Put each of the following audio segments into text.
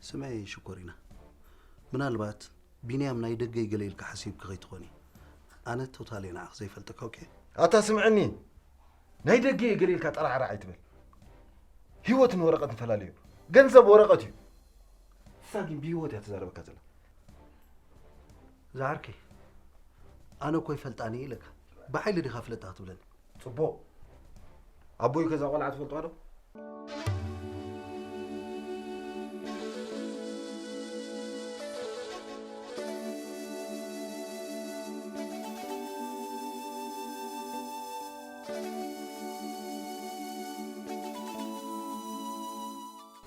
ስምዒ ሽኮሪና፣ ምናልባት ቢንያም ናይ ደገ እዩ ገለ ኢልካ ሓሲብኪ ከይትኾኒ። ኣነ ቶታሊ ንዓኺ ዘይፈልጠካ፣ ኦኬ? ኣታ ስምዕኒ፣ ናይ ደገ እየ ገለ ኢልካ ጠራዕራዕ ኣይትበል። ህይወትን ወረቐትን ፈላለዩ። ገንዘብ ወረቐት እዩ። እሳ ግን ብህይወት እያ ትዛረበካ ዘላ። ዝዓርከይ፣ ኣነ እኮ ይፈልጣኒ ኢለካ። ብሓይሊ ዲኻ ፍለጣ ክትብለኒ? ጽቡቕ። ኣቦይ ከዛ ቆልዓ ትፈልጥዋ ዶ?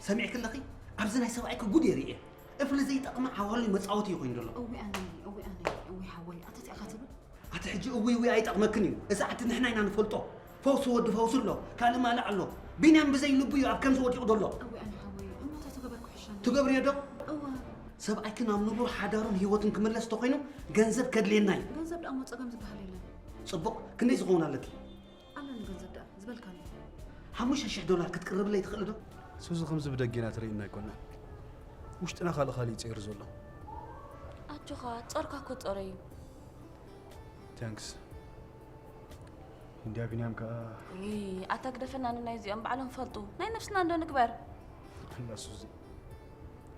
ሰሚዕኪ ኣለኺ? ኣብዚ ናይ ሰብኣይኪ ጉድ እየ ርእየ። እፍሊ ዘይጠቕማ ዓዋሉ መጻወቲ እዩ ኮይኑ ዘሎ። እዊ ኣነ እዊ ኣነ እዊ ሓወይ ኣተቲኣኻ ትብል ኣቲ ሕጂ እዊ እዊ ኣይጠቕመክን እዩ። እዚ ዓዲ ንሕና ኢና ንፈልጦ። ፈውሲ ወዲ ፈውሲ ኣሎ፣ ካልእ ማልእ ኣሎ። ቢንያም ብዘይ ልቡ እዩ ኣብ ከምዚ ወዲቑ ዘሎ። እዊ ኣነ ሓወይ እሞ እንታይ ተገበርኩ ሕሻኒ ትገብርዮ ዶ? እወ ሰብኣይኪ ናብ ንቡር ሓዳሩን ህይወቱን ክምለስ ተኾይኑ ገንዘብ ከድልየና እዩ። ገንዘብ ደኣ እሞ ጸገም ዝበሃል የለን ጽቡቕ፣ ክንደይ ዝኸውን ኣለኪ? ኣለኒ ገንዘብ ደኣ ዝበልካኒ ሓሙሽተ ሽሕ ዶላር ክትቅርብለይ ትኽእሊ ዶ? ሱዚ ከምዚ ብደጌና ትርእየና ኣይኮና ውሽጥና ካልእ ካልእ ይፅይር ዘሎ ኣጆኻ ጾርካ እኮ ጾረ እዩ ታንክስ እንድያ ቢንያም ከዓ ውይ ኣታ ግደፈና ንናይ እዚኦም ባዕሎም ፈልጡ ናይ ነብስና እንዶ ንግበር እና ሱዚ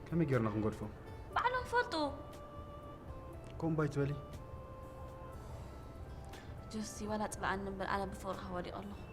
ከመይ ጌርና ክንገድፎም ባዕሎም ፈልጡ ኮምባይ ትበሊ ጆሲ ዋላ ጽልኣኒ እምበር ኣነ ብፍቕርኻ ወዲቐ ኣለኹ